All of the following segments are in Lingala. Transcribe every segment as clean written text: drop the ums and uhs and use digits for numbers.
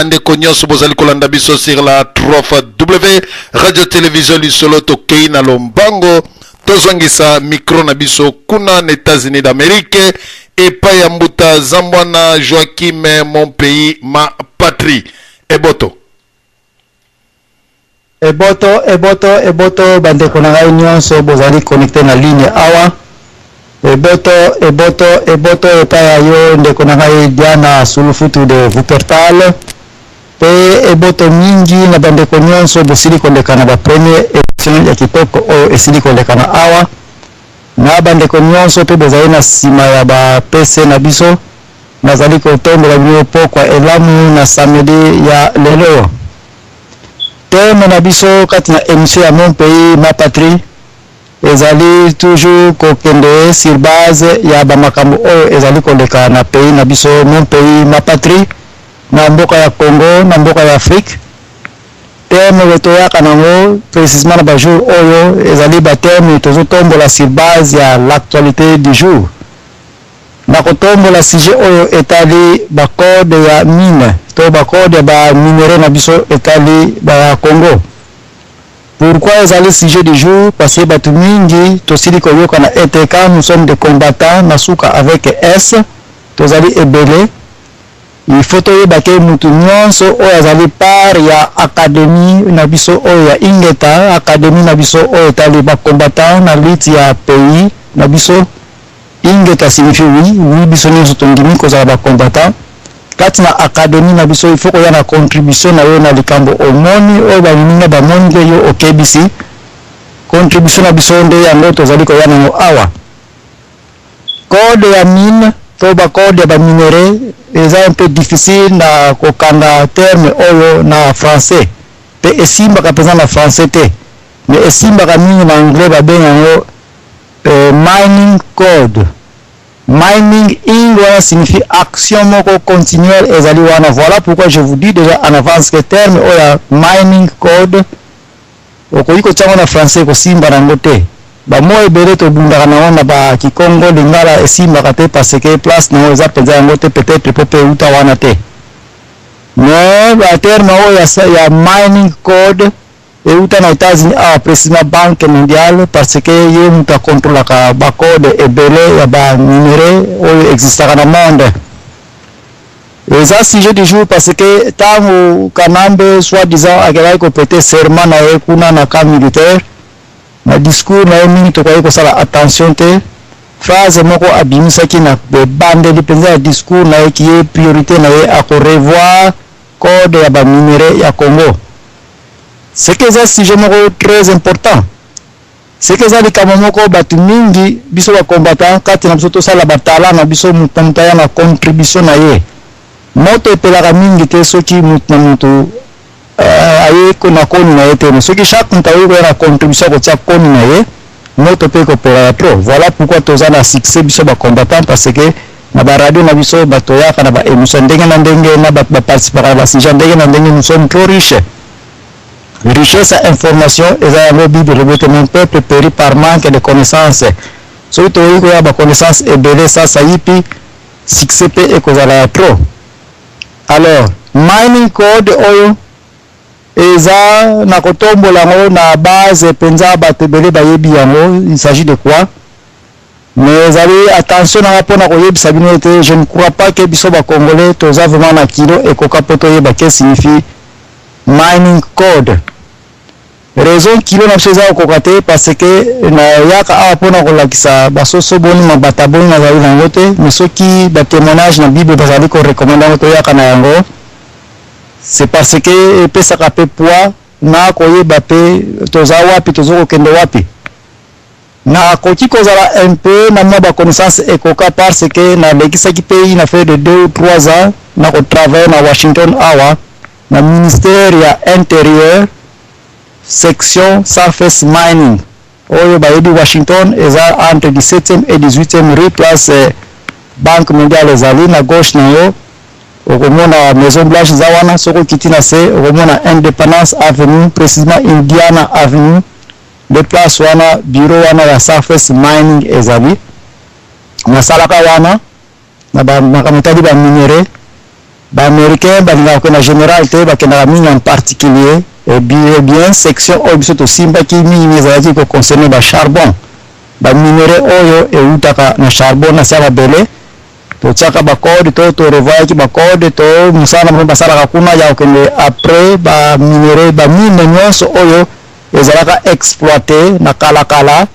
Bandeko nyonso bozali kolanda biso sur la 3 fois W Radio Television Lisolo, tokei na lombango, tozongisa micro na biso kuna na États-Unis d'Amérique epai ya mbuta Zambwana Joachim, mon pays ma patrie. Eboto. Eboto, eboto, eboto, bandeko na ngai nyonso bozali connecté na ligne awa. Eboto, eboto, eboto epai ya yo ndeko na ngai Diana Sulufutu de Wuppertal, mpe eboto mingi na bandeko nyonso bosili koleka na bapremier émission ya kitoko oyo esili koleka na awa, na bandeko nyonso mpe bozali na nsima ya ba PC na biso. Nazali kotombola bino pokwa elamu na samedi ya lelo. Thème na biso kati na émission ya Mon pays ma patrie ezali toujours kokende sur base ya bamakambo oyo ezali koleka na pays na biso, mon pays ma patrie, na mboka ya Congo, na mboka ya Afrique. Thème oyo toyaka nango précisément na bajour oyo ezali bathème tozotombola sur base ya l'actualité du jour. Na kotombola sujet oyo etali bacode ya mine to bacode ya baminerai na biso etali ba Congo. Pourquoi ezali sujet du jour? Parce que bato mingi tosili koyoka na ete quand nous sommes des combattants na suka avec S, tozali ebele. Il faut toyeba ke mutu nyonso oyo azali part ya académie na biso oyo ya Ingeta, académie na biso oyo etali bacombattant na lutte ya pays na biso. Ingeta signifie oui, oui, biso nyonso tondimi kozala bacombattant kati na académie na biso. Il faut koya na contribution na yo na likambo omoni oyo baninga bamoni nde yo okebisi. Contribution na biso nde yango tozali koya nango awa. Code ya mine to bacode ya baminerai eza un peu difficile na kokanga terme oyo na français, mpe esimbaka mpenza na français te, mais esimbaka mingi na anglais. Babenga yango mining code. Mining ing wana signifie action moko continuelle ezali wana. Voilà pourquoi je vous dis déjà en avance que terme oyo ya mining code, okoki kotiango na français, kosimba nango te. Bamo ebele tobundaka nango na bakikongo, lingala, esimbaka te parce que place nango eza mpenza yango te, peut-être po mpe euta wana te. Mais baterme oyo ya mining code euta na États-Unis awa, précisément Banque mondiale, parce que ye moto akontrolaka bacode ebele ya baminerai oyo existaka na monde. Eza sujet du jour parce que ntango Kanambe soi-disant akendaki koprêter serment na ye kuna na camp militaire, na discours na ye mingi tokoki kosala attention te. Phrase moko abimisaki na ebandeli mpenza ya discours na ye ki ye priorité na ye akorevoir code ya baminerai ya Congo. Ce que eza sujet moko très important, ce que eza likambo moko bato mingi, biso bacombattant kati na biso, tosala batala na biso, moto na moto aya na contribution na ye. Moto epelaka mingi te soki moto na moto aye na koni na ye te, mais soki chaque moto akoki koya na contribution, akotia koni na ye, moto mpe ekopelaka trop. Voilà pourquoi toza na succès, biso bacombattant, parce que na baradio na biso bato oyaka na baémission ndenge na ndenge, na bato baparticipaka na basujet ndenge na ndenge. Nous sommes trop riches. Richesse ya information eza yango. Bible elobi ete mon peuple périt par manque de connaissance. Soki tokoki koya baconnaissance ebele, sasa yipi succès mpe ekozala ya trop. Alors mining code oyo eza na kotombola yango na base mpenza, bato ebele bayebi yango, il s'agit de quoi. Mais ezali attention nanga mpona koyebisa bino ete je ne crois pas que biso bacongolais toza vraiment na kilo ekoka mpo toyeba que signifie mining code. Raison kilo na biso eza kokoka te, parce que nayaka awa mpona kolakisa basoso boni mabata boni nazali nango te, mais soki batémoignage na Bible bazali korecommander yango, toyaka na yango, c'est parce que epesaka mpe poids na koyeba mpe toza wapi, toza kokende wapi. Nakoki kozala un peu na mwa baconnaissance ekoka parce que nalekisaki mpe une affaire de 2 ou 3 ans na kotravaille na Washington awa, na ministère ya intérieur, section surface mining. Oyo bayebi Washington, eza entre 17e et 18e rue, place Banque mondiale ezali na gauche na yo, okomona Maison Blanche eza wana. Soki okiti na se, okomona Independence Avenue, précisément Indiana Avenue, nde place wana bureau wana ya surface mining ezali. Nasalaka wana na makambo etali baminerai. Ba Americains balingaka kokende na general te, bakendaka mingi en particulier. Et bien section oyo biso tosimbaki mingi mingi ezalaki ko concerner ba charbon, ba minerais oyo ewutaka na charbon na se ya mabele. Totiaka ba code to to revoyaki ba code to mosala na bango basalaka kuna ya kokende après ba minerais, ba mine nyonso oyo ezalaka exploite na kala kala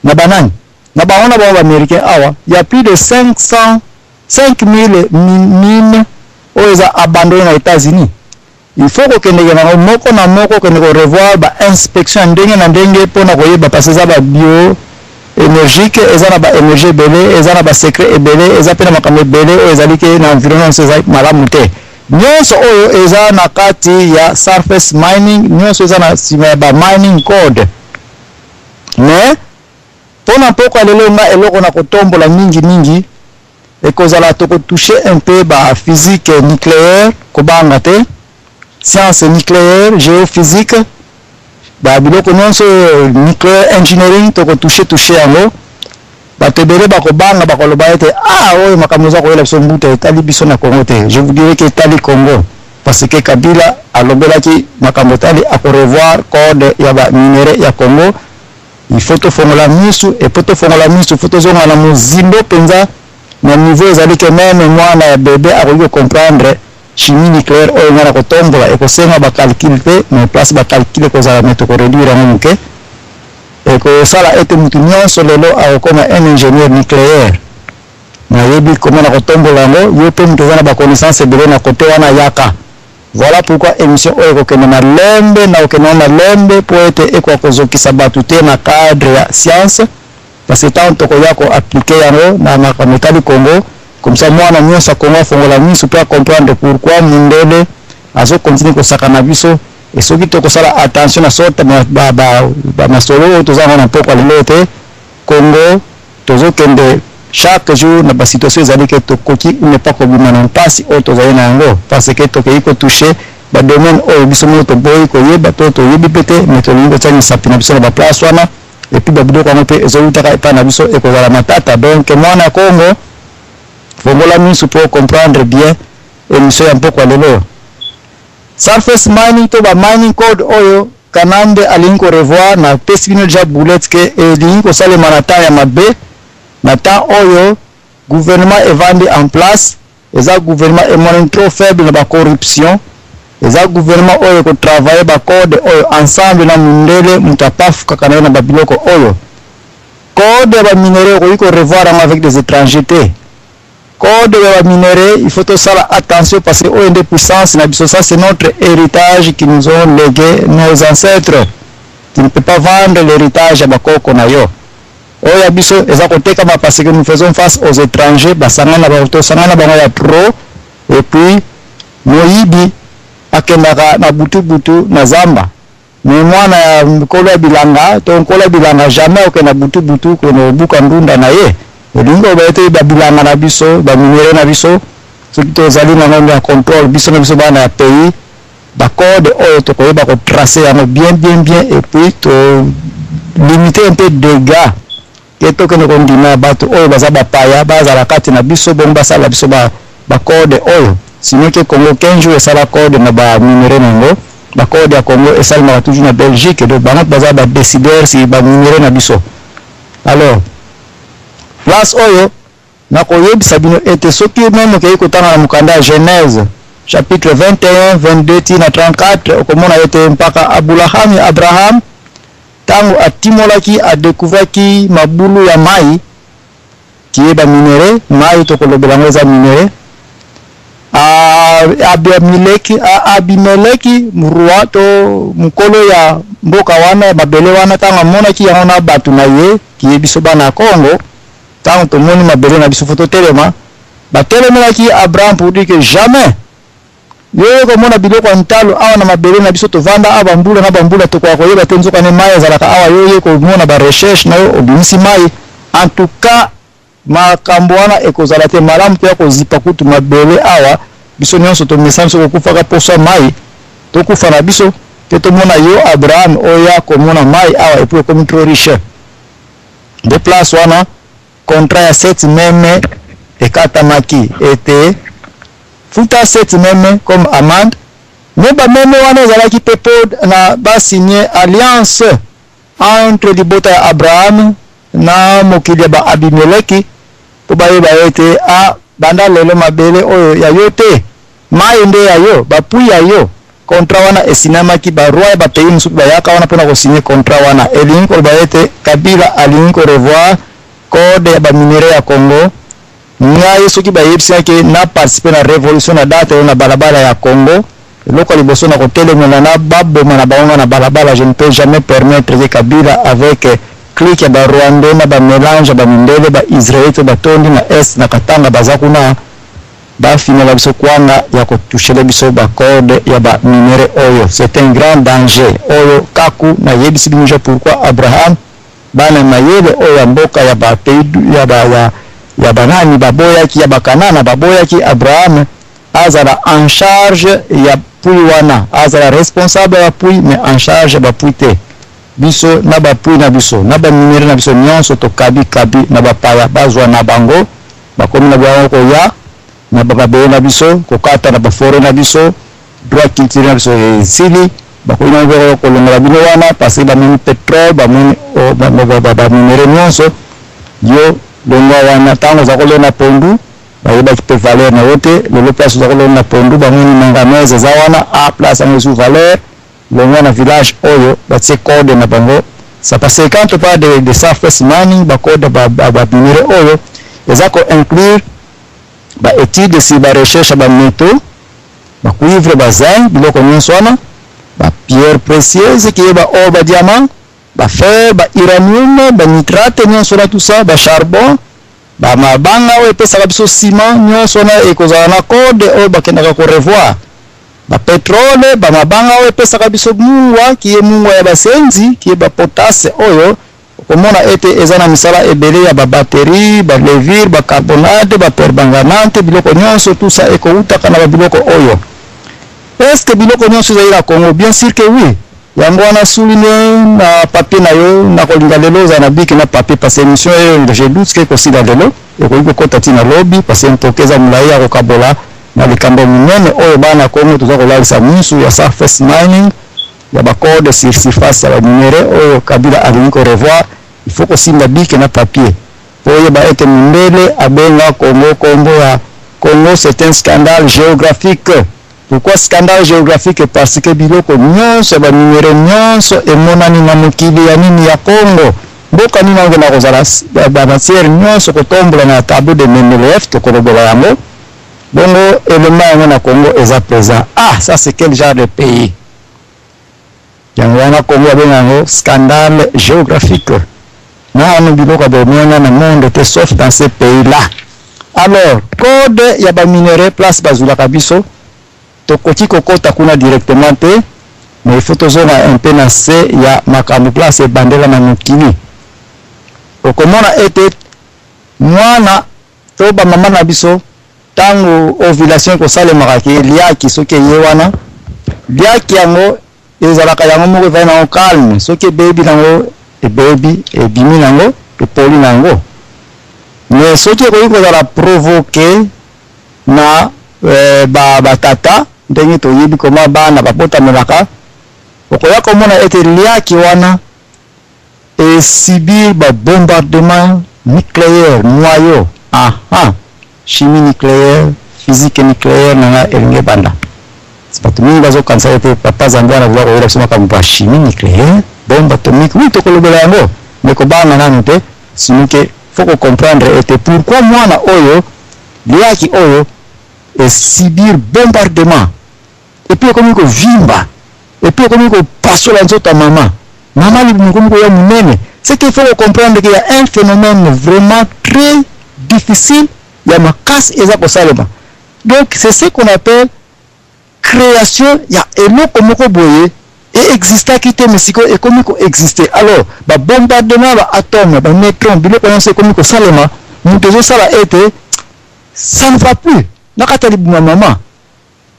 na banani na bango na bango ba Americains. Awa ya plus de 500 5000 mine oyo eza abandonné na États-Unis. Il faut kokendeke nango moko na moko, kokende ko revoir ba inspection ya ndenge na ndenge mpona koyeba, parce eza ba bio énergique, eza na ba énergie ebele, eza na ba secret ebele, eza mpe na makambo ebele oyo ezali ke na environnement nyonso eza malamu te. Nyonso oyo eza na kati ya surface mining, nyonso eza na nsima ya ba mining code. Mais mpona mpokwa lelo, nga eloko na kotombola mingi mingi ekozala tokotouche un peu ba physique nucléaire, kobanga te, science nucléaire, géophysique, ba biloko nyonso nucléaire engineering, tokotouche touche yango. Bato ebele bakobanga, bakoloba ete ah, oyo makambo eza koyela biso mbuta etali biso na Congo te. Je vous dirais que etali Congo, parce que Kabila alobelaki makambo etali akorevoir code ya baminerais ya Congo. Il faut tofongola misu, epo tofongola misu, faut tozonga na mozindo mpenza na niveau ezali ke même mwana ya bebe akoki kocomprendre chimie nucléaire oyo ngai na kotombola. Ekosenga bacalcul te, mais place bacalcul ekozala, mais tokoréduire yango moke. Ekosala ete mutu nyonso lelo akokoma un ingénieur nucléaire. Nayebi koma na kotombola yango, yo mpe moto oza na baconnaissance ebele na kote wana, yaka. Voilà pourquoi émission oyo ekokende na lembe, na kokende na lembe mpo ete ekoka kozokisa bato te na cadre ya science, parce que ntango tokoya koappliquer yango na makambo etali Congo, comme ça mwana nyonso ya Congo afongola miso mpe acomprendre pourquoi mundele azocontinuer kosaka na biso. E soki tokosala attention na sorte bamasolo oyo toza yango na mpokwa lelo te, Congo tozokende chaque jour na basituation ezali ke tokoki ne pas kobima na mpasi oyo tozali na yango, parce que tokei kotouche badomaine oyo biso moko toboyi koyeba to toyebi mpe te, mais tolingi kotia misapi na biso na baplace wana. Et puis babiloko yango mpe ezowutaka epai na biso, ekozala matata. Donc mwana ya Congo, fongola misu mpo comprendre bien émission ya mpokwa lelo. Surface mining to ba mining code oyo Kanambe alingi korevoir, napesi bino déjà boulette ke elingi kosalema na temps ya mabe, na temps oyo gouvernement evandi en place eza gouvernement emonani trop faible na bacorruption. Eza gouvernement oyo ekotravaille bacode oyo ensemble na mundele, moto apafukaka na ye na babiloko oyo. Code ya baminerais okoki korevoir yango avec des étrangers te. Code ya baminerais, il faut tosala attention, parce que oyo nde puissance na biso. Ça, c'est notre héritage qui nous ont légué nos ancêtres. Tu ne peux pas vendre l'héritage ya bakoko na yo. Oyo ya biso eza kotekama parce que nous faisons face aux étrangers. Basangana na bango, tosangana na bango ya trop. Et puis moyibi akendaka na butu-butu na zamba, mais mwana ya nkolo ya bilanga to nkolo ya bilanga jamais okenda butu-butu kende kobuka ndunda na ye. Olingi koloba ete babilanga na biso, baminerais na biso, soki tozali nango ya contrôle, biso na biso bana ya pays, bacode oyo tokoyeba kotrace yango bien bien bien et puis tolimite un peu dégâts ke tokende kondima bato oyo baza bapaya bazala kati na biso, bongo basala biso bacode oyo. Sinon ke Congo 15 jours esala code na baminerais nango, bacode ya Congo esalemaka toujours na Belgique. Donc bango baza badécideur si baminerais na biso. Alors place oyo nakoyebisa bino ete soki même okei kotanga na mokanda ya Genèse chapitre 21, 22 ti na 34, okomona ete mpaka Abulahami, Abraham, ntango atimolaki, adécouvraki mabulu ya mai kie baminerais. Mai tokolobela yango eza minerai. Abimeleki, Abimeleki roi to mokolo ya mboka wana ya mabele wana, ntango amonaki yango na bato na ye, kie biso bana ya Congo, ntango tomoni mabele na biso, faut totelema. Batelemelaki Abraham pour dire que jamais yo komona biloko ya ntalo awa na mabele na biso. Tovanda awa bambula na bambula, tokoka koyeba te nzokane mai ezalaka awa. Yo ye komona barecherche na yo, obimisi mai. En tout cas makambo wana ekozala te malamu mpe ya kozipa kutu mabele awa. Biso nyonso tomesana biso kokufaka poso ya mai, tokufa na biso te. Tomona yo Abraham oya komona mai awa et puis okomi trop riche. Nde place wana contrat ya sept meme ekatamaki ete Futa 7 meme comme amende. Mais bameme wana ezalaki mpe mpo na basigne alliance entre libota ya Abraham na mokili ya ba-Abimeleki, mpo bayeba ete a banda lelo mabele oyo ya yo te, mai nde ya yo, bapuits ya yo. Contrat wana esinamaki, baroi ya bapays mosusu bayaka wana mpona kosigne contrat wana. Elingi koloba ete Kabila alingi korevoir code ya baminerais ya Congo. Ngai soki bayebisaki na participe na révolution na date oyo na balabala ya Congo, eloko ya liboso na kotelemela na baboma na bango na balabala. Je ne peux jamais permettre que Kabila avec clique ya barwandais na bamélange ya bamindele, baisraélite batondi na est na Katanga, baza kuna, bafinela biso kwanga ya kotouchela biso bacode ya baminerais oyo. C'est un grand danger oyo kaku nayebisi bino ja. Pourquoi Abraham, bana mayele oyo ya mboka ya bapays ya ba, ya, ya banani baboyaki, ya bakanana baboyaki Abraham azala en charge ya puits wana, azala responsable ya puits mais en charge ya bapuits te. Biso na bapuits na biso na baminerais na biso nyonso, tokabi kabi na bapaya, bazwa na bango, bakomi na bango koya na bamabele na biso, kokata na baforêt na biso, droit culturel na biso esili. Bakoki na kolongola bino wana parce que bamoni pétrole, bamoni baminerais nyonso. Yo longwa wana. Ntango oza kolona pondu, bayebaki mpe valeur na yo te. Lelo place oza kolona pondu, bamoni manganèse eza wana, a place yango ezu valeur. Longwa na village oyo. Batie code na bango. Ça parce que quand on parle de surface mining, bacode baminerais oyo eza ko-inclure baétude sur barecherche ya bamétaux, bacuivre, bazinc, biloko nyonso wana, bapierre précieuse kiye, baor, badiamant, bafer, bauranium, banitrate nyonso wana, tout ça, bacharbon, bamabanga oyo epesaka biso ciment, nyonso wana ekozala na code oyo bakendaka korevoir. Bapétrole, bamabanga oyo epesaka biso mungwa, kiye mungwa ya basenzi, kiye bapotasse oyo okomona ete eza na misala ebele ya babatterie, balevure, bacarbonate, bapermanganate, biloko nyonso, tout ça ekoutaka na babiloko oyo. Est ce que biloko nyonso ezali na Congo? Bien sûr que oui. Yango wana souligne na papier na yo. Nakolinga lelo ozala na bic na papier, parce que émission oyo, je doute que ekosila lelo, ekoki kokɔta ntina lobi, parce que ntoke eza molai ya kokabola na likambo monene oyo bana Congo toza kolalisa misu ya surface mining, ya bacode sur surface ya baminerais oyo Kabila alingi korevoir. Il faut kosimba bic na papier po oyeba ete mondele abenga Congo, kombo ya Congo, c'est un scandale géographique. Pourquoi scandale géographique? Parce que biloko nyonso ya baminerais nyonso emonani na mokili ya nini? Ya Congo. Mboka nini okenda kozala bamatière nyonso kotombola na tableau de Mendeleev? Tokolobola yango bongo, elema yango na Congo eza présent. Ah, ça, c'est quel genre de pays? Yango wana Congo abenga yango scandale géographique. Nano biloko ya bomona na monde te, sauf dans ce pays là. Alors, code ya baminerais, place bazwilaka biso, tokoki kokɔta kuna directement te, mais il faut tozonga un peu na se ya makambo, place ebandela na mokili. Okomona ete mwana to bamama na biso, ntango ovulation ekosalemaka, ke liaki soki eye wana, liaki yango ezalaka yango moko, evandi nango calme. Soki ebebi nango, ebebi, ebimi nango, epoli nango. Mais soki ekoki kozala provoqué na batata, ndenge toyebi koma bana babotamelaka, okoya komona ete liaki wana esubir babombardement nucléaire, noyau. Aha, chimie nucléaire, physique nucléaire nanga elingi ebanda. Bato mingi bazokanisa ete papa Zambi wana koza koyela biso makambo ya chimie nucléaire, bombe atomique. Oui, tokolobela yango, mais kobanga nanu te. Sinon ke faut kocomprendre ete pourquoi mwana oyo, liaki oyo esubir bombardement et puis ekomi kovimba, et puis ekomi kopasola nzoto ya mama, mama libumu ekomi koya monene. C'est qu'il faut comprendre qu'il y a un phénomène vraiment très difficile ya makasi eza kosalema. Donc c'est ce qu'on appelle création ya eloko moko boye eexistaki te, mais sikoyo ekomi koexiste. Alors babombardement, baatome, baneutron, biloko nyonso ekomi kosalema. Moto ezosala ete ça ne va plus na kati ya libumu ya mama.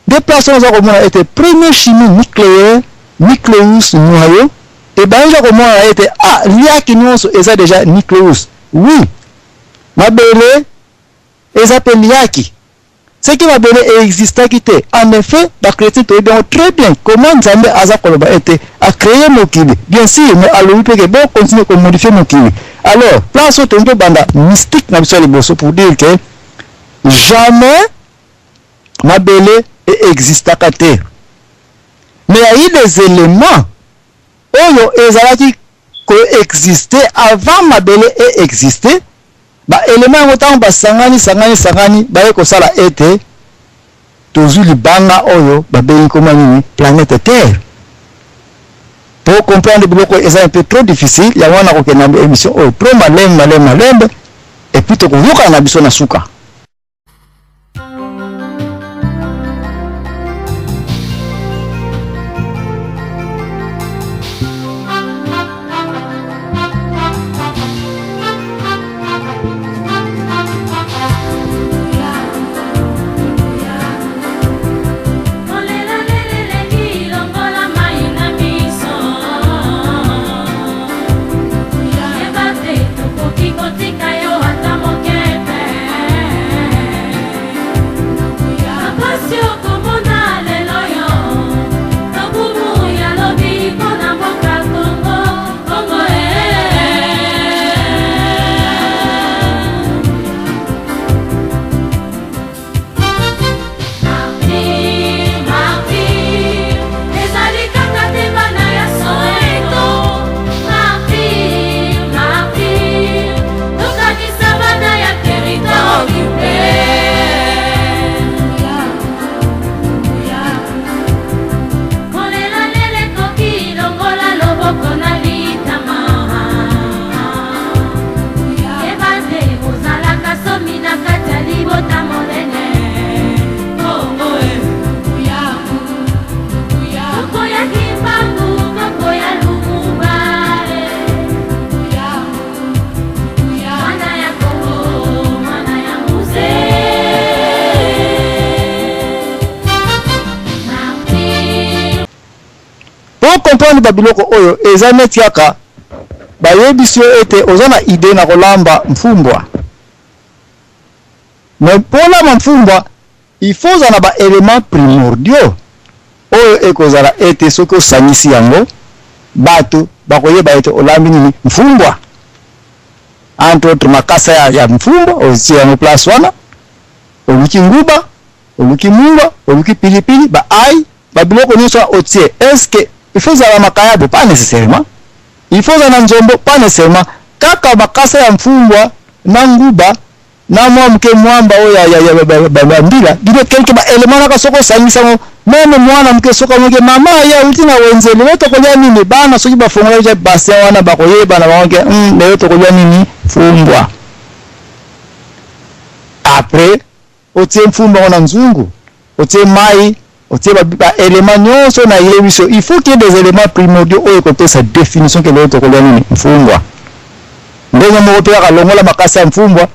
Nde place oyo oza komona ete première chimie nucléaire, nucléus, noyau, ebandi komona ete ah, liaki nyonso eza déjà nucléus. Oui, mabele eza mpe liaki. Ce qui mabele e existaki te. En effet, ba chretiens toyebi yango très bien comment Nzambe aza koloba ete a creer mokili, bien sur, mais alobi pe ke bo continuer ko modifier mokili. Alors, place oyo tolingi tobanda mystique na biso ya liboso pour dire que jamais mabele e existaka te. Mais il y a eu des elements oyo ezalaki ko exister avant mabele e exister. Ba elements yango tango basangani sangani sangani baye kosala ete tozui libanga oyo babengi kombo nini? Planète terre. Po comprendre biloko oyo eza un peu trop difficile, yango wana nakokende na emission oyo trop malembe malembe malembe et puis tokoyokana na biso na suka. Po comprendre ba biloko oyo eza neti kaka bayebisi yo ete oza na idee na kolamba mfumbwa mais po olamba mfumbwa il faut ozala na ba elements primordiaux oyo ekozala ete soki osangisi yango batu bakoyeba ete olambi nini mfumbwa. Entre autres makasa ya mfumbwa otie yango place wana, oluki nguba, oluki mungwa, oluki pilipili, ba ail, ba biloko nionso wana otie. Est-ce que il faut ezala makayabo? Pas necessairement. Il faut ozala na nzombo? Pas necessairement. Kaka makasa ya mfumbwa na nguba na mwa muke mwamba oyo ya, ya, ya, ba, ba mbila, bino quelque ba elements naka soki osangisi yango, meme mwana muke soki amoki ke mama aye awuti na wenze, lelo tokolia nini? Bana soki bafongola deja bassin wana bakoyeba na bango ke lelo tokolia nini? Fumbwa. Après otie mfumba yango na nzungu, otie mayi, otie ba, ba elements nyonso na yebi so. Il faut qu'il y ait des elements primordiaux oyo ekopesa definition ke lelo tokolia nini? Mfumbwa. Ndenge moko pe kaka longola makasa ya mfumbwa,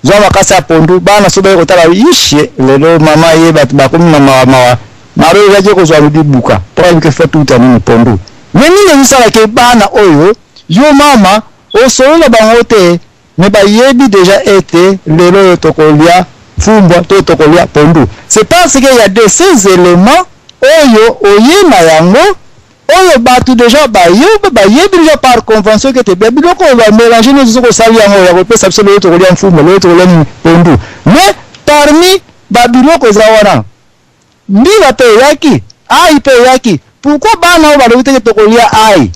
zwa makasa ya pondu, bana soki baye kotala ishe lelo mama ye bato bakomi na mawa mawa, maro ezalaki kozwa libuka po ayebi ke faut tuta nini pondu. Mais nini ezosala ke bana oyo yo mama osolola bango te mais bayebi dejà ete lelo oyo tokolia fumbwa to tokolia pondu? C'est parce que ya de ces elements oyo oye na yango oyo batu dejà bayebi, bayebi dejà par convention que te biloko oyo ba mélanger nyonso soki osali yango ya kopesa biso lelo tokolia mfumbwa, lelo tokolia nini pondu. Mais parmi ba biloko eza wana mbila pe eyaki, ail pe eyaki. Pourquoi bana oyo balobi te ke tokolia ail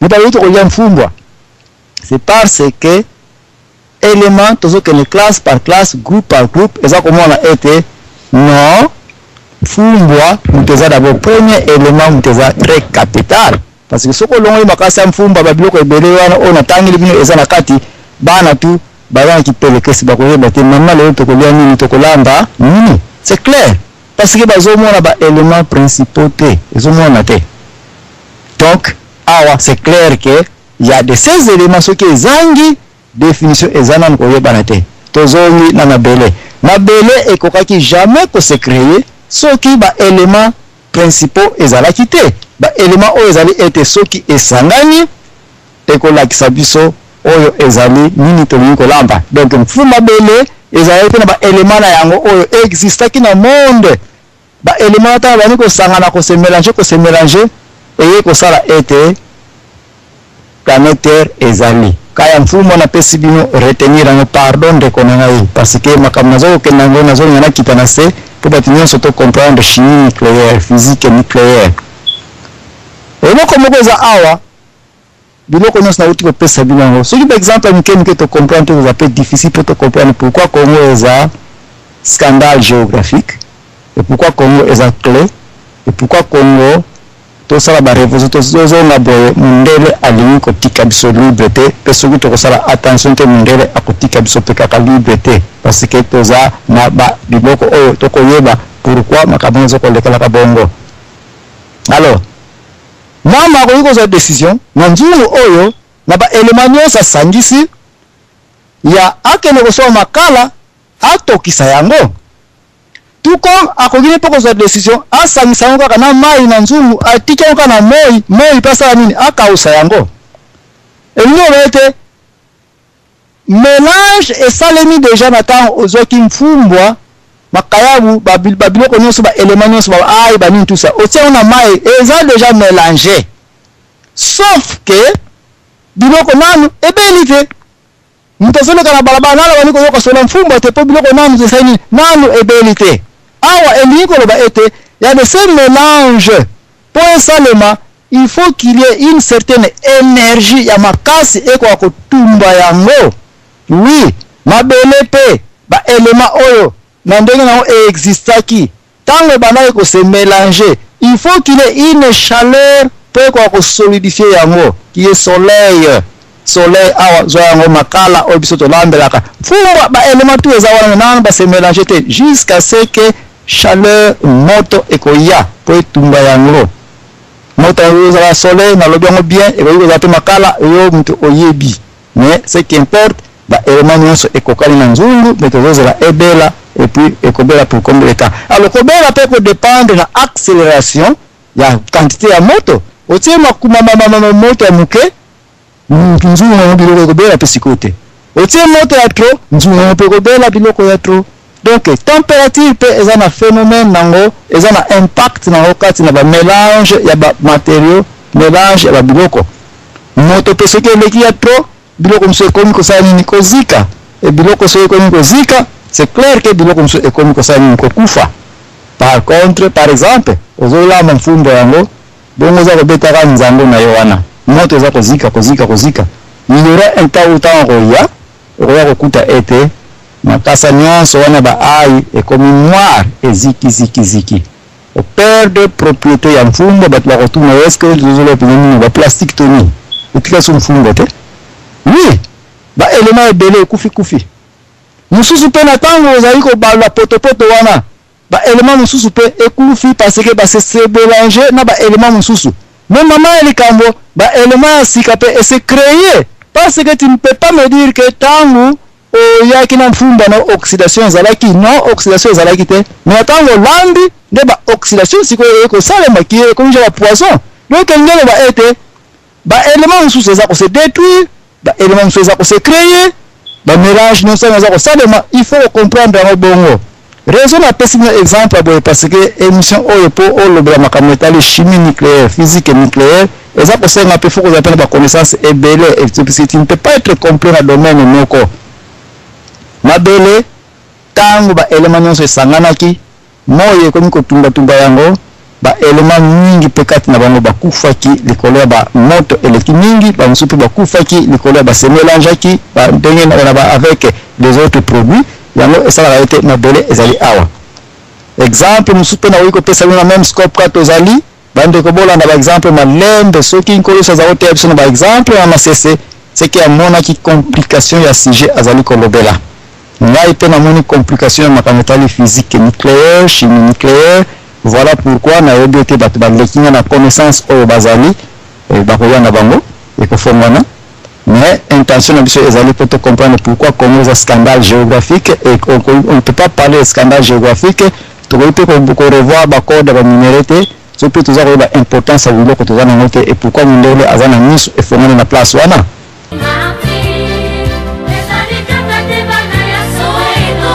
mais balobi tokolia mfumbwa? C'est parce que élément tozokende classe par classe, groupe par groupe, eza komona ete non, mfumbwa moto eza d'abord premier élément, moto eza très capital. Parce que soki olongoli makasi ya mfumbwa, ba biloko ebele wana oyo natangeli bino eza na kati, bana tu baza na kipelekesi, bakoyeba te mama lelo tokolia nini, tokolamba nini. C'est clair, parce que bazomona ba éléments principaux te, ezomona te. Donc awa c'est clair que y a de ces éléments soki ezangi définition eza nanu koyebana te. Tozongi na mabele. Mabele ekokaki jamais ko se créer soki ba éléments principaux ezalaki te. Ba éléments oyo ezali ete soki esangani ekolakisa biso oyo ezali nini tolingi kolamba. Donc mfu mabele Ezalaki mpe na ba elements na yango oyo e existaki na monde. Ba elements wana ntango ebandi kosangana, ko se melanger, ko se melanger, eye kosala ete planète Terre ezali. Cas ya Mfumu napesi bino, retenir yango, pardon ndeko na ngai, parce que makambo nazo kokende yango, nazolinga nakita na se mpo bato nyonso to comprendre chimie nucléaire, physique nucléaire. Eloko moko eza awa, biloko nyonso nauti kopesa bino yango, soki ba exemple ya mike mike to comprendre te, eza pe difficile po to comprendre pourquoi Congo eza scandale géographique et pourquoi Congo eza clé et pourquoi Congo tosala ba revolution, tozonga boye. Mundele alingi kotika biso libre te, mpe soki tokosala attention te, mundele akotika biso mpe kaka libre te, parce que toza na ba biloko oyo tokoyeba pourquoi makambo nyonso kolekelaka bongo. Alors mama akoki kozwa décision na nzungu oyo na ba élément nyonso asangisi ya akende kosomba makala, atokisa yango, tout comme akoki mpe kozwa décision asangisa yango kaka na mai na nzungu, atiki yango kaka na moi moi mpe asala nini? Akausa yango. Elingi oloba ete mélange esalemi déjà na ntango ozwaki mfumbwa, makayabu, babiloko nyonso, baélément nyonso, ai banini, tout ça, otia yango na mai, eza déjà mélangé, sauf que biloko nanu ebeli te. Moto azoleka na balabala, nanu abandi koyoka solo mfumbwa te, mpo biloko nanu esali nini? Nanu ebeli te. Awa elingi koloba ete ya de ce mélange, mpo esalema, il faut qu'il y ait une certaine énergie ya makasi ekoka kotumba yango. Oui, mabele mpe baélément oyo na ndenge nango eexistaki, ntango ebandaki kose mélanger, il faut qu'il y ait une chaleur mpo ekoka kosolidifier yango, qui est soleil. Soleil awa, zwa yango makala oyo biso tolambelaka, mfumbwa, baélément tout eza wana, nano base mélange te, jusqu'à ce que chaleur, moto ekoya mpo etumba yango. Moto yango ezala soleil, nalobi yango bien, ekoki kozala mpe makala, yo moto oyebi, mais ce qui importe, baélément nyonso ekokani na nzungu, mais tozozela ebela. Et puis ekobela pour combien de temps? Alors kobela mpe kodépendre na accélération ya quantité ya moto otie. Makumamamama, moto ya moke, nzungu yango biloko ekobela mpe sikoyo te. Otie moto ya trop, nzungu yango mpe ekobela biloko ya trop. Donc température mpe eza na phénomène nango, eza na impact nango kati na bamélange ya bamatériaux, mélange ya babiloko. Moto mpe soki eleki ya trop, biloko mosusu ekomi kosala nini? Kozika. E biloko soki ekomi kozika, c'est clair que biloko mosusu ekomi kosala nini? Kokufa. Par contre, par exemple, ozolamba mfumbo yango bongo, oza kobetaka nzango na yo wana, moto eza kozika, kozika, kozika. Il y aura un temps où ntango koya, okoya kokuta ete makasa nyonso wana baai ekomi noir, ezikizikiziki, operdre propriété ya mfumbo. Bato bakotuna: est ce que tozoloba mpenza nini? Baplastique to nini? Otika so mfumbo te. Oui, baélément ebele ekufi kufi. Mosusu mpe na ntango ozali kobalola potopoto wana, baélément mosusu mpe ekufi, parce que base se mélange na baélément mosusu. Mais mama ya likambo, baélément ya sika mpe ese créé, parce que tu ne peux pas me dire que ntango oyaki na mfumba na oxydation ezalaki. Non, oxydation ezalaki te, mais na ntango olambi nde baoxydation sikoyo ekosalemaki, ekomi ja bapoison. Donc elingi eloba ete baélément mosusu eza kose détruire, baélément mosusu eza kose créer, bamélange nyonso yango eza kosalema. Il faut kocomprendre yango bongo. Raison napesi bino exemple ya boye, parce que émission oyo, mpo olobela makambo etali chimie nucléaire, physique nucléaire, eza kosenga mpe faut kozala mpe na baconnaissance ebele, parce que tu ne peux pas être complet na domaine moko. Mabele, ntango baélément nyonso esanganaki, moi ekomi kotumbatumba yango, baélément mingi mpe kati na bango bakufaki likolo ya bamoto eleki mingi. Bamosusu mpe bakufaki likolo ya base mélangeaki ndenge na ba avec les autres produits. Yango esalaka ete mabele ezali awa. Exemple mosusu mpe nakoki kopesa bino na même scope kaka tozali. Bandeko, bolanda baexemple malembe. Soki Nkolo Yesu aza koteya biso na baexemple na masese, seke amonaki complication ya sujet azali kolobela. Ngai mpe namoni complication ya makambo etali physique nucléaire, chimie nucléaire. Voilà pourquoi nayebi ete bato baleki nga na connaissance oyo bazali, bakoya na bango, ekofongwana. Mais intention na biso ezali mpo tocomprendre pourquoi Congo eza scandale géographique. Et on ne peut pas parler de scandale géographique, tokoki mpe korevoir bacode ya baminerai te, so mpe toza koyeba importance ya biloko toza nango te, et pourquoi mondele aza na miso efongani na place wana. Ezali kaka te bana ya Soweto.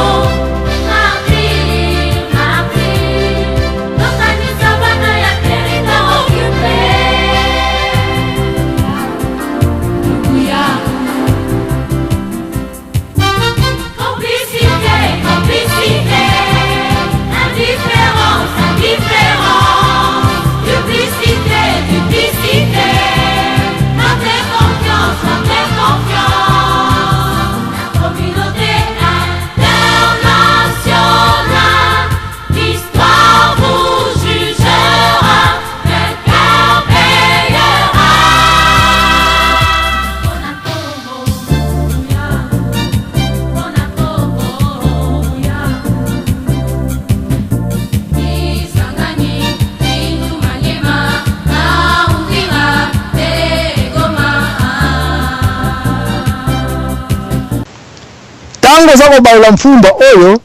Ntango oza kobalola mfumbwa oyo,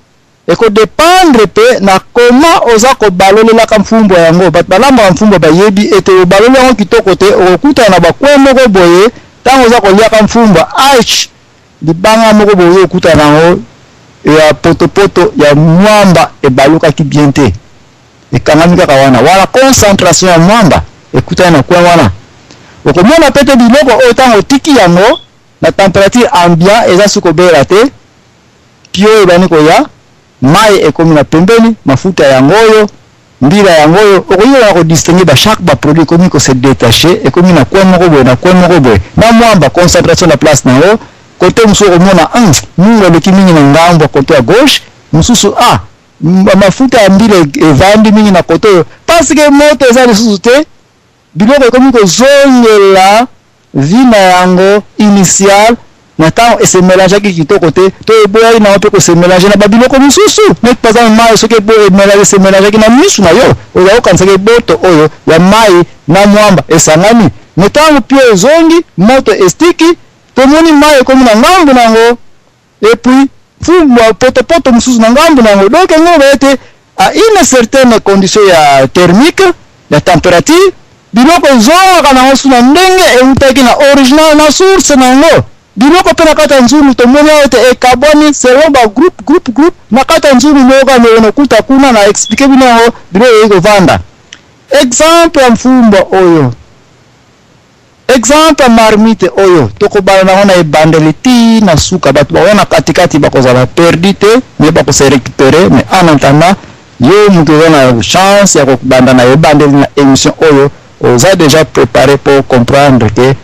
ekodépendre mpe na koma oza kobalolelaka mfumbwa yango. Bato balambaka mfumbwa bayebi ete obaloli yango kitoko te, okokutana na bacoin moko boye. Ntango oza koliaka mfumbwa, h libanga moko boye okutana yango ya potopoto ya mwamba ebalukaki bien te, ekangami kaka wana. Wana concentration ya mwamba ekutani na coin wana. Okomona pe te biloko oyo, ntango otiki yango na température ambiant, eza su kobela te, pio ebandi koya, mai ekomi na pembeni, mafuta yango oyo, mbila yango oyo. Okoki na kodistinguer ba chaque baproduit ekomi kose détacher, ekomi na coin moko boye, na coin moko boye, na mwamba concentration na place na yango. Kote mosusu okomona mungu eleki mingi na ngambo ya kote ya gauche, mosusu mafuta ya mbila evandi mingi na kote oyo, parce que moto eza lisusu te. Biloko ekomi kozongela vie na yango initial na ntango esemélangeaki kitoko te, to eboyaki nango mpe kosemélanger na babiloko mosusu. Neti par exemple mai, soki esemélangeaki na misu na yo, ozala kokanisaki eboto oyo ya mai na mwamba esangani. Me ntango pio ezongi, moto estiki, tomoni mai ekomi na ngambu na yango, et puis fumbwa potopoto mosusu na ngambu na yango. Donc yango loba ete à une certaine condition ya thermique, ya température, biloko ezongaka nango su na ndenge eutaki na original, na source na yango. Biloko mpe na kati ya nzungu, tomoni awa ete ekabwani selon bagroupe, groupe, groupe na kati ya nzungu moko. Kaka nokuta kuna na expliquer bino yango, biloko eyei kovanda. Exemple ya mfumbwa oyo, exemple ya marmite oyo, tokobala nango na ebandeli ti na suka. Bato bakoya na katikati bakozala perdu te, mais bakose récupérer. Mais en attendant, yo moto oza na chance ya kobanda na ebandeli na émission oyo, oza déjà préparé pour comprendre que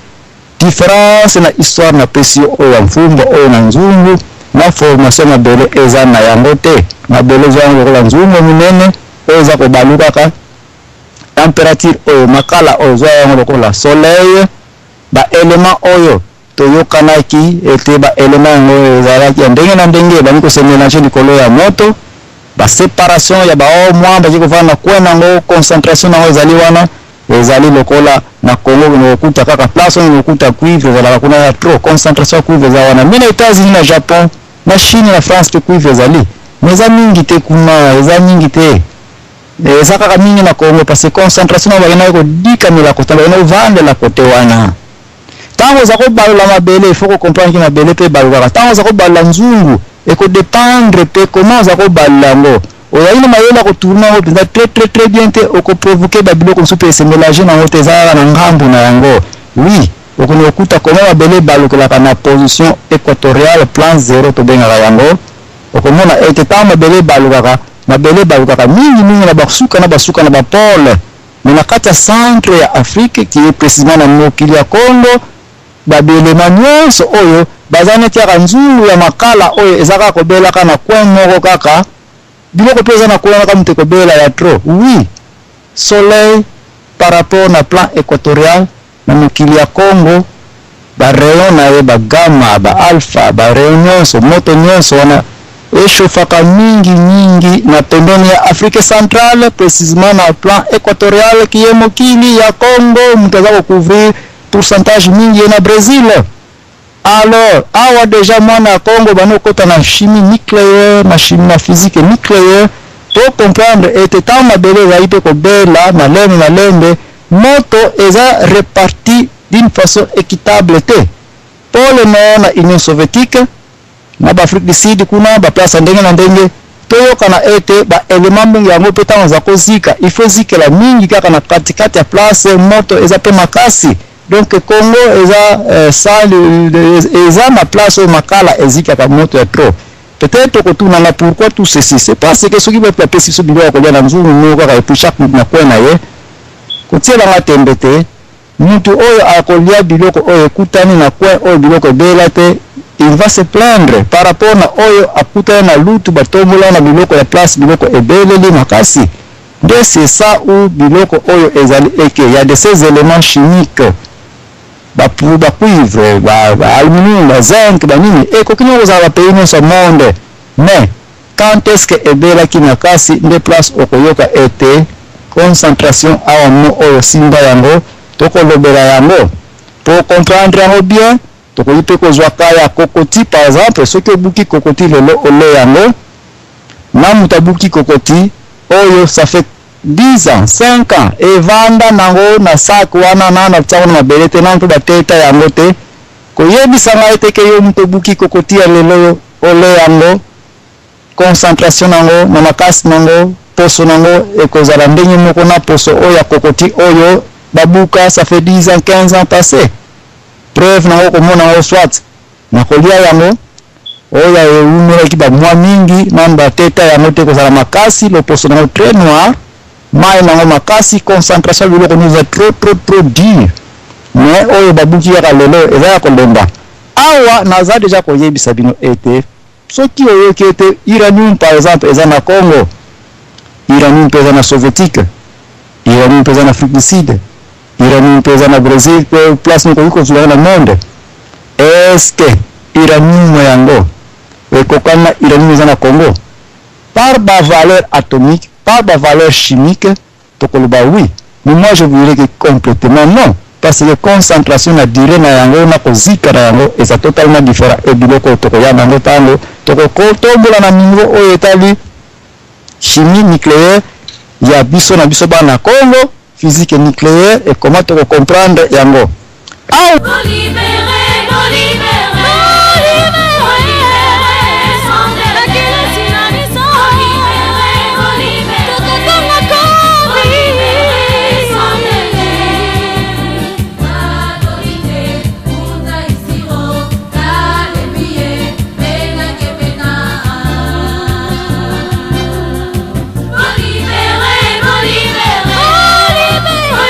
différence na histoire napesi yo oyo ya mfumbwa oyo na nzungu na formation mabele eza na yango te. Mabele eza yango lokola nzungu monene oyo eza kobalukaka. Température oyo, makala oyo, ozwa yango lokola soleil. Baélément oyo toyokanaki ete baélément yango ezalaki ya ndenge na ndenge, ebandi kose mélanger likolo ya moto. Baséparation ya bao mwa baki kovanda na coin nango, concentration nango ezali wana. Ezali lokola na Congo, okokuta kaka place oyo okokuta cuivre ezalaka kuna ya trop, concentration ya cuivre eza wana. Mais na États-Unis, na Japon, na Chine, na France mpe cuivre ezali, mais eza mingi te kuna, eza mingi te. Eza kaka mingi na Congo parce que concentration nango bakendaki kodikamela kote, bakendaki kovandela kote wana. Ntango oza kobalola mabele, il faut kocomprendre que mabele mpe ebalukaka. Ntango oza kobalola nzungu, ekodépendre mpe comment oza kobalola yango. Ozali na mayele ya kotourner yango mpenza très très très bien te, okoprovoquer babiloko mosusu mpe esemélanger nango te, eza kaka na ngambu na yango. Oui, okoni kokuta koma mabele ebalukelaka na position équatoriale, plan zéro tobengaka yango. Okomona ete ntango mabele ebalukaka, mabele ebalukaka mingimingi na basuka na basuka, na bapôle. Mais na kati ya centre ya Afrique, qui est précisément na mokili ya Congo, babelema nyonso oyo baza neti kaka nzungu ya makala oyo eza kaka kobelaka na coin moko kaka. Biloko mpe eza na coin kaka moto ekobela ya trop. Oui, soleil par rapport na plan équatorial na mokili ya Congo, barayon na ye, bagamma, baalpha, barayon nyonso, moto nyonso wana echauffaka mingi mingi na pembeni ya Afrique centrale, précisément na plan équatorial qui est mokili ya Congo. Moto aza kocouvrir pourcentage mingi ye na Brésil. Alors awa déjà mwana ya Congo bandi kokɔta na chimie nucléaire, na chimie, na physique nucléaire, to comprendre ete ntango mabele ezali mpe kobela malembe malembe, moto eza réparti d'une façon équitable te. Pôle nord na Union soviétique, na baAfrique du Sud kuna, baplace ya ndenge na ndenge, toyokana ete baélément mingi yango mpe ntango eza kozika, il faut ezikela mingi kaka na katikati ya place moto eza mpe makasi. Donc Congo eza eza na place oyo makala ezikaka moto ya trop. Peut-être tokotunanga pourquoi tout ceci. C'est parce que soki bato bapesi biso biloko ya kolia na nzungu moko kaka, et puis chaque mutu na coin na ye, kotielanga tembe te, mutu oyo akolia biloko oyo ekutani na coin oyo biloko ebela te, il va se plaindre par rapport na oyo akutani na lutu batombola na biloko ya place biloko ebeleli makasi. Nde c'est ça où biloko oyo ezali eke ya de ces éléments chimiques, bacuivre, baaluminium, bazinc, banini, ekoki nyonso kozala bapays nyonso ya monde. Mais quand est ce que ebelaki makasi, nde place okoyoka ete concentration awa mo oyo simba yango, tokolobela yango po comprendre yango bien. Tokoki mpe kozwa cas ya kokoti par exemple, soki obuki kokoti lelo ole yango, na moto abuki kokoti oyo ça fait 10 ans, 5 ans evanda nango na sac wana, nano atia yango na mabele te, nano mpe bateta yango te. Koyebisa ngai te ke yo moto obuki kokoti ya lelo oyo ole yango, concentration nango na makasi nango, poso nango ekozala ndenge moko na poso oyo ya kokoti oyo babuka ça fait 10 ans, 15 ans passé. Preuve nango komona yango soit na kolia yango oyo ewumelaki bamwa mingi nanu bateta yango te, kozala makasi, loposo nango très noir, mai nango makasi, concentration ya biloko nyonso eza trop trop trop dur. Mais oyo babuki kaka lelo eza ya kolemba. Awa naza deja koyebisa bino ete soki oyoki ete uranium par exemple eza na Congo, uranium mpe eza na Soviétique, uranium mpe eza na Afrique du Sud, uranium mpe eza na Brésil, mpe place moko okoki kozwa yango na monde, est-ce que uranium yango ekokani na uranium eza na Congo par ba valeur atomique, par ba valeur chimique? Tokoloba oui, mais moi je vous dirais que complètement non, parce que concentration na durée na yango na kozika na yango eza totalement différent. E biloko oyo tokoya nango ntango tokotombola na niveau oyo etali chimie nucléaire ya biso na biso bana Congo, physique nucléaire, et comment tokocomprendre yango awa. Libéré, libéré, libéré, sans délai. Libéré, libéré, sans délai. Autorité, Munda Isiro, Kalembie, Bena Kepena. Libéré, libéré,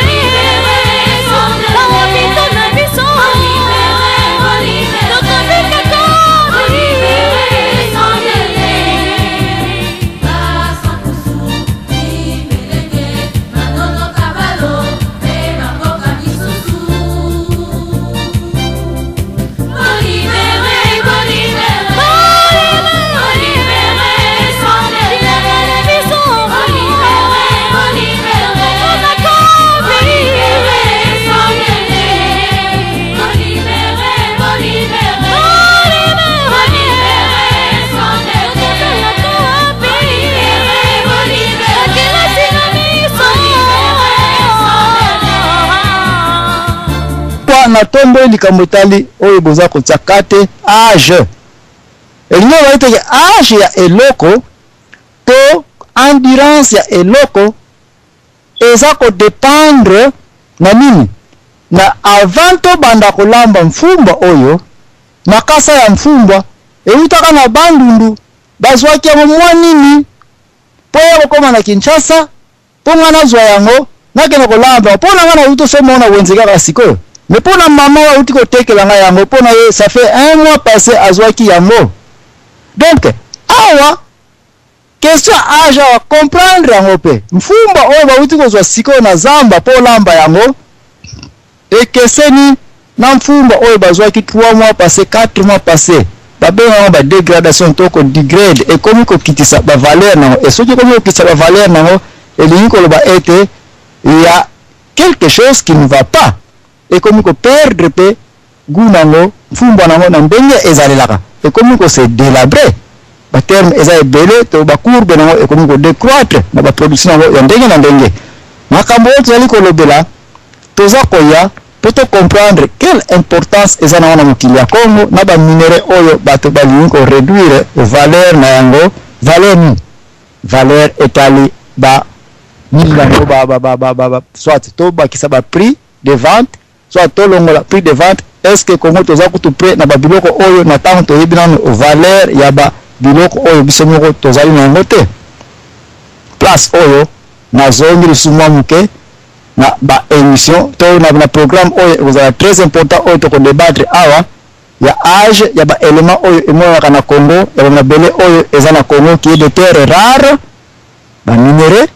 libéré, sans délai. Libéré, libéré, sans délai. Basankusu, Bimelenge, Manono Kabalo, pe bamboka misusu. Libéré, libéré, libéré, sans délai. Libéré, libéré, libéré, sans délai. Libéré, libéré, libéré, sans délai. Libéré, libéré, libéré, sans délai. Kwa natomboli likambo etali oyo boza kotia kate âge, elingi oloba teke âge ya eloko to endurance ya eloko eza kodépendre na nini? Na avant tobanda kolamba mfumbwa oyo, makasa ya mfumbwa eutaka na Bandundu, bazwaki yango mwa nini mpo ya kokóma na Kinshasa, mpo nga nazwa yango nakende kolamba. Mpo na nga nauti osomona wenze kaka sikoyo, mais mpo na mama oyo auti kotekela ngai yango, mpo na ye ça fait un mois passé azwaki yango. Donc awa question ya âge awa, comprendre yango mpe mfumba oyo bauti kozwa sikoyo na zamba mpo olamba yango ekeseni na mfumba oyo bazwaki 3 mois passé, 4 mois passé. Babengaka badégradation to kodegrade, ekomi kokitisa bavaleur nango. E soki ekomi kokitisa bavaleur nango, elingi koloba ete ya quelque chose qui ne va pas, ekomi koperdre mpe goût nango. Mfumbwa nango na ndenge ezalelaka ekomi kose délabrer, baterme eza ebele, to bacourbe nango ekomi kodécroître na baproduction nango ya ndenge na ndenge. Makambo oyo tozali kolobela, toza koya mpo tocomprendre quelle importance eza nango na mokili ya Congo na baminerai oyo bato balingi koréduire valeur na yango. Valeur nini? Valeur etali ba nini yango? Ba, soit tobakisa ba prix de vente, soit tolongola prix de vente. Est ce que Congo toza kutu prêt na babiloko oyo na ntango toyebi nano valeur ya babiloko oyo biso moko tozali na yango te? Place oyo nazongi lisusu mwa moke na baémission to na programme oyo ekozala très important, oyo tokodébattre awa, ya âge ya baélément oyo emonanaka na Congo, ya bamabele oyo eza na Congo, qui est de terre rare, baminerai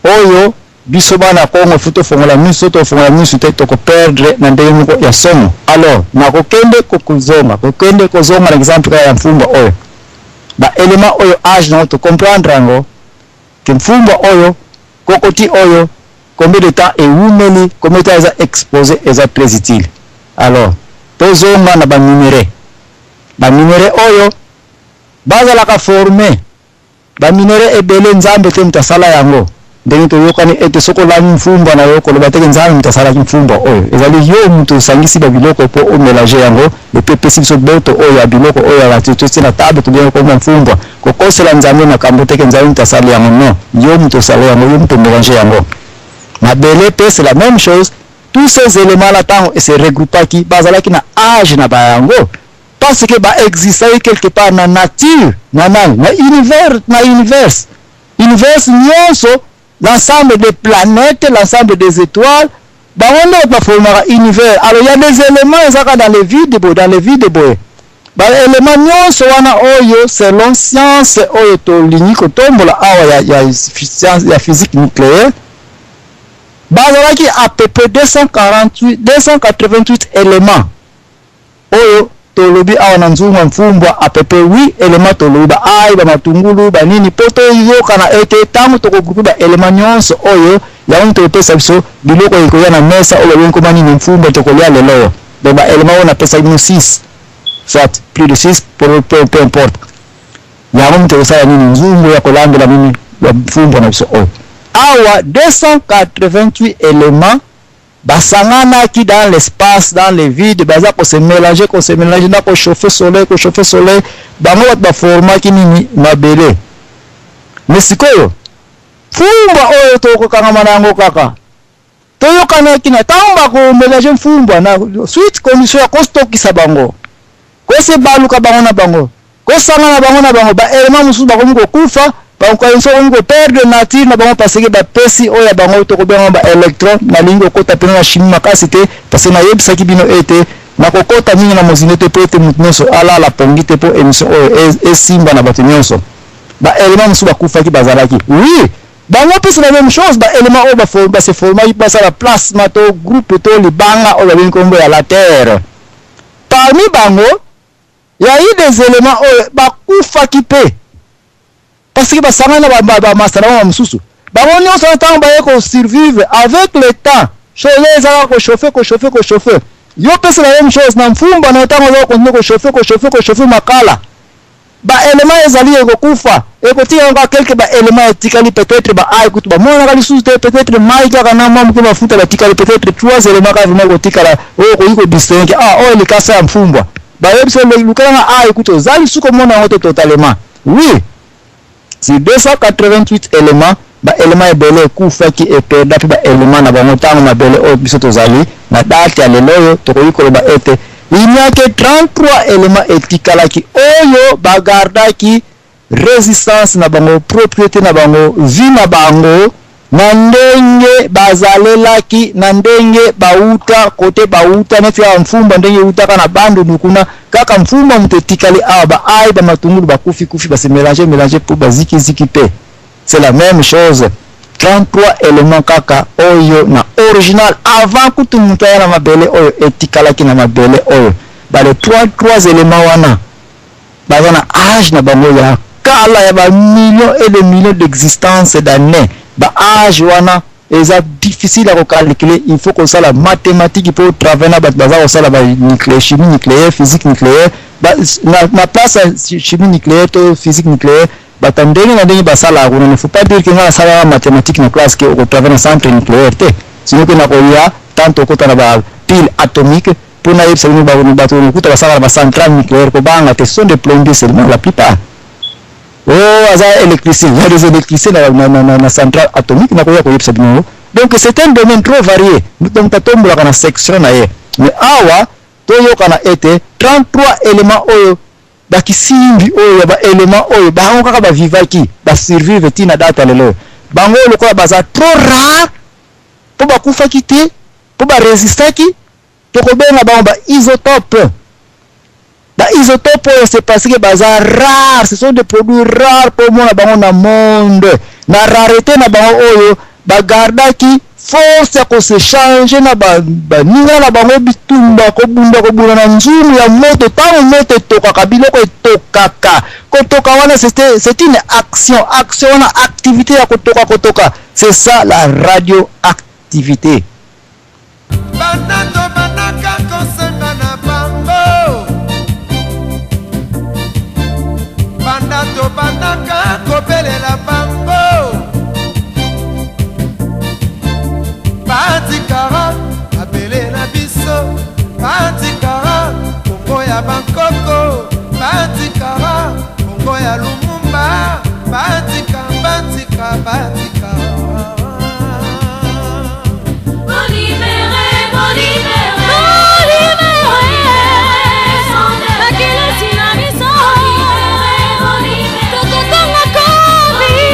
oyo biso bana Congo faut tofongola miso. Tofongola miso te, tokoperdre na ndenge moko ya somo. Alors nakokende kozonga, kokende kozonga na exemple kaka ya mfumbwa oyo, baélément oyo âge nango tocomprendre yango ke mfumbwa oyo, kokoti oyo, combien de temps ewumeli, combien de temps eza exposé, eza très utile. Alors Tozonga na ba minerais. Ba minerais oyo bazalaka forme. Ba minerais ebele Nzambe te moto asala yango. Ndenge toyokani ete soki olambi mfumbwa na yo, koloba te ke Nzambe moto asalaki mfumbwa oyo. Ezali yo moto osangisi ba biloko po o melanger yango et puis epesi biso boto oyo ya biloko oyo ya totie na table tobengi kombo mfumbwa. Kokosela Nzambe makambo te ke Nzambe moto asali yango, non. Yo moto osali yango, yo moto o melanger yango. Mabele pe c'est la meme chose. Tous ces elements là tango e se regroupaki bazalaki na age na ba yango parce que ba existaki quelque part na nature na nani na univers na universe universe nionso l'ensemble des planètes l'ensemble des étoiles bango nde bato baformaka univers. Alors il y a des éléments ezaka dans le vide boye dans le vide boye ba éléments nionso wana oyo selon science oyo tolingi kotombola awa ya, ya, science, ya physique nucléaire. Bazalaki à peu près 248, 288 elements oyo tolobi awa na nzungu ya mfumbwa, à peu près 8 elements tolobi, ba ail, ba matungulu, ba nini, po toyokana ete tango toko grouper ba elements nionso oyo, yango nde tokopesa biso biloko ekoya na mesa oyo babengi koma nini mfumbwa tokolia lelo oyo. Donc ba elements oyo napesaki bino 6, soit plus de 6, peu, peu, peu importe. Yango moto ekosala nini nzungu ya kolambela nini ya mfumbwa na biso oyo. Awa 288 elements basanganaki dans l'espace, dans le vide, baza ko se melanger, ko se melanger na ko chauffer soleil, ko chauffer soleil, bango bato ba formaki nini mabele. Mais sikoyo mfumbwa oyo tokokangama na yango kaka toyokanaki na ntango bako melanger mfumbwa na suite condition ya kostokisa bango, kose baluka bango na bango, kosangana bango na bango, ba elements mosusu bakomi kokufa, bakokanisa bakomi ko perdre nature na bango parce que bapesi oyo ya bango tokobenga ba electron. Nalingi kokota mpena na chimie makasi te parce que nayebisaki bino ete nakokota mingi na mozindo te mpo ete moto nyonso alala pongi te, mpo émission oyo esimba na bato nyonso. Ba elements mosusu bakufaki bazalaki, oui, bango mpe c'est la même chose. Ba elements oyo base formaki basala plasma to groupe to libanga oyo babengi kombo ya la terre, parmi bango ya eu des éléments oyo bakufaki mpe parce que basangani na bamasta na bango mosusu. Bango nyonso wana ntango baye kosurvivre avec le temps, soleil ezalaka kochauffe, kochauffe, kochauffe. Yo mpe c'est la même chose na mfumba na ntango oza kocontinue kochauffe, kochauffe, kochauffe makala, ba éléments ezali ekokufa, ekotika kaka quelque ba éléments etikali, peut-être ba ail kutu bamonaka lisusu te, peut-être mai kaka na mwa moke mafuta batikali, peut-être trois éléments kaka vraiment kotikala oyo okoki kodistingue, ah, oyo likasa ya mfumbwa. Bayebi so lukala na ail kutu oza lisusu komona yango te totalement. Oui, sur 288 éléments, ba éléments ebele ekufaki, eperda mpe ba éléments na bango. Ntango mabele oyo biso tozali na date ya lelo oyo, tokoki koloba ete il n'y a que 33 éléments etikalaki oyo bagardaki résistance na bango, propriété na bango, vie na bango, na ndenge bazalelaki, na ndenge bauta kote bauta, neti kaka mfumba ndenge eutaka na Bandundu kuna. Kaka mfumba moto etikali awa, ba ail, bamatungulu bakufi kufi, base mélange mélange mpo bazikiziki mpe c'est la même chose. 33 éléments kaka oyo na original avant kutu moto aya na mabele oyo etikalaki na mabele oyo. Bale 33 éléments wana baza na age na bango ya kala ya ba millions et des millions d'existence d'années. Ba age wana eza difficile ya kocalculer, il faut kosala mathématique mpo travailler na bato baza kosala ba nucléaire, chimie nucléaire, physique nucléaire. Ba, na place ya chimie nucléaire to physique nucléaire, bato ndenge na ndenge basalaka kuna. Ne faut pas dire que nga nasalaka mathématique na classe ke okotravaille na centre nucléaire te, sinon ke nakoya tant okota na ba pile atomique mpo nayebisa bino bato okuta basalaka na bacentrale nucléaire. Kobanga te, ce sont des plombiers seulement la plupart. Oh, aza électricien, il y a des électriciens na centrale atomique, nakoya koyebisa bino. Donc c'est un domaine trop varié, donc tatombolaka na section na ye. Mais awa toyokana ete 33 éléments oyo bakisimbi oyo ya baélément oyo bango kaka bavivaki, basurvivre ntina date lelo. Bango oyo lokola baza trop rare mpo bakufaki te, mpo barésistaki, tokobenga bango ba isotope. Ba isotope oyo, c'est parce que baza rare, ce sont des produits rares mpo omona bango na monde. Na rareté na bango oyo bagardaki force ya kose changer na baninga na bango, bitumba, kobunda, kobunda na nzungu ya moto. Ntango moto etokaka, biloko etokaka, kotoka wana c'est une action. Action wana, activité ya kotoka, kotoka, c'est ça la radioactivité. Banda tobanaka kosenga na bango. Tobandaka kobelela bango batikara mabele na biso, batikara Kongo ya bankoko, batikara Kongo ya Lumumba, batika, batika, batika. Bolibere, bolibere, bakelasi na biso, tokotanga kobi.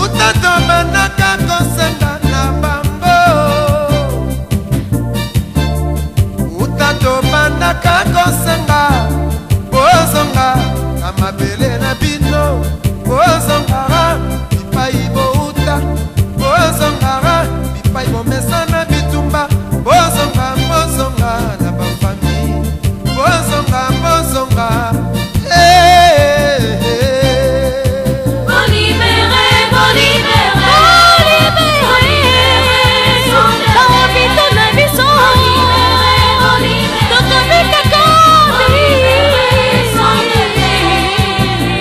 Uta tobandaka kosenga na bango, uta tobandaka kosenga, bozonga na mabele na bino, bozongaka bipai bouta, bozongaka bipai bomesana bitumba, bozonga, bozonga na bafamille, bozonga, bozonga. Eh, eh, eh. Bolibere, bolibere, bahôpitaux na biso, tokobika kobi.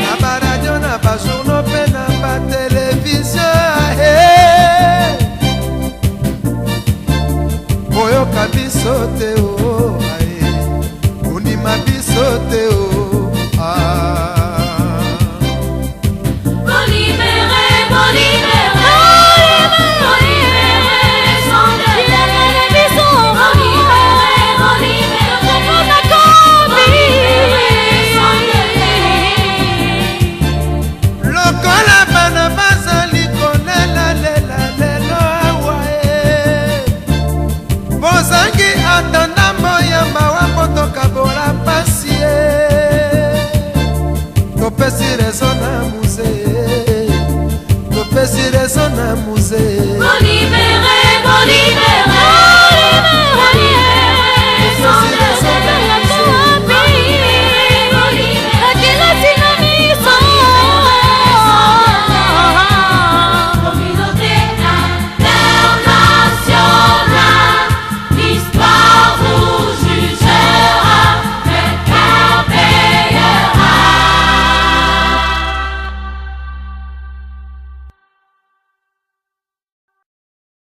Na baradio, na bajournaux mpe na batelevizio, eh. Boyoka biso te o, ae. Bondima biso te o, ah. Bolibere, bolibere, bilanga na biso, tokopona kobi. Lokola bana bazali kolelalela lelo awa e, bozangi ata ndambo ya mawa mpo tokabola pasi e. Topesi raison na Mzee, topesi raison na Mzee. Bolibere, bolibere.